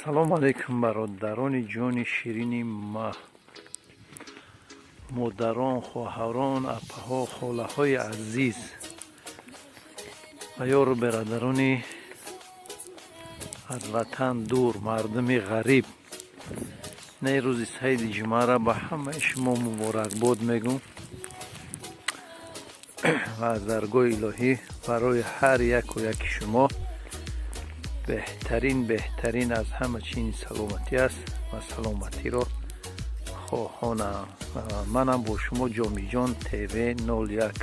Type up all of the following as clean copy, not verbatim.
Салом алейкум, бародарони ҷони ширини ма, модарон, хоҳарон, апаҳо, холаҳои азиз ва ёру бародарони аз ватан дур, мардуми ғариб. На рӯзи саиди ҷумъаро ба ҳамаи шумо муборакбод мегӯм ва аз даргоҳи илоҳӣ барои ҳар яку яки шумо беҳтарин, беҳтарин аз ҳама чиз саломатӣ аст ва саломатиро хоҳонам. Манам бо шумо Ҷомиҷон ТВ 01.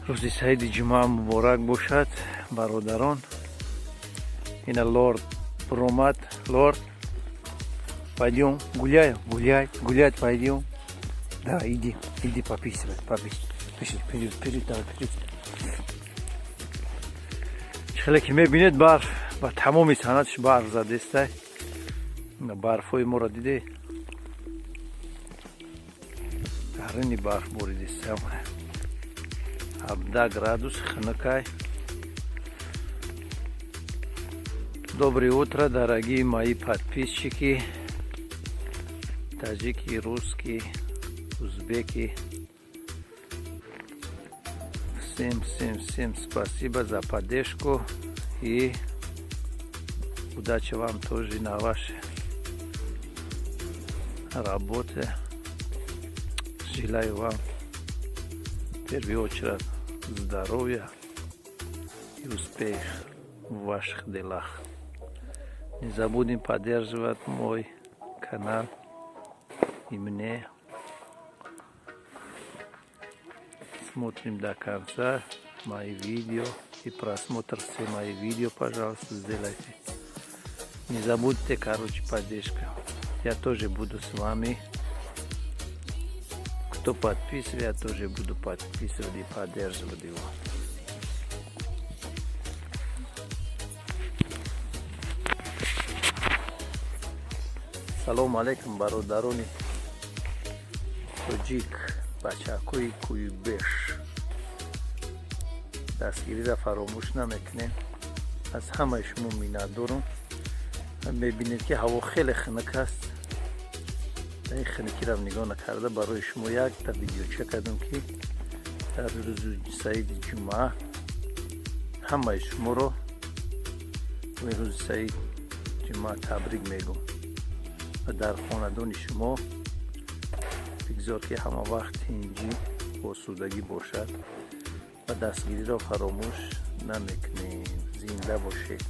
Рӯзи саиди ҷумъа муборак бошад, бародарон. Ина Лорд буромад. Лорд, пойдем гуляй, гуляй, гулять пойдем. Да, иди, иди пописывать, пописывать. Вперед, вперед, вперед, давай, вперед. Хеле ки мебинед, барф ба тамоми санатш барф задестай. Барфҳои моро диде, дарини барф боридеста. 17 градус хунукай. Доброе утро, дорогие мои подписчики, таджики, русские, узбеки. Всем, всем, всем спасибо за поддержку и удачи вам тоже на вашей работе. Желаю вам в первую очередь здоровья и успех в ваших делах. Не забудем поддерживать мой канал и мне. Смотрим до конца мои видео и просмотр все мои видео, пожалуйста, сделайте. Не забудьте, короче, поддержка. Я тоже буду с вами. Кто подписывает, я тоже буду подписывать и поддерживать его. Салом алейкум, бародарони тоҷик, бачакои кӯйбеш. Дастгириро фаромӯш намекунем. Аз ҳамаи шумо миннатдорум. Мебинед, ки ҳаво хеле хунук аст. Ин хунукиро нигоҳ накарда, барои шумо якта видеоча кардам, ки дар рӯзи саиди ҷумъа ҳамаи шуморо рӯзи саид ҷумъа табрик мегӯм ва дар хонадони шумо бигзор, ки ҳама вақт тинҷӣ, осудагӣ бошад ва дастгириро фаромӯш намекунем. Зинда бошед.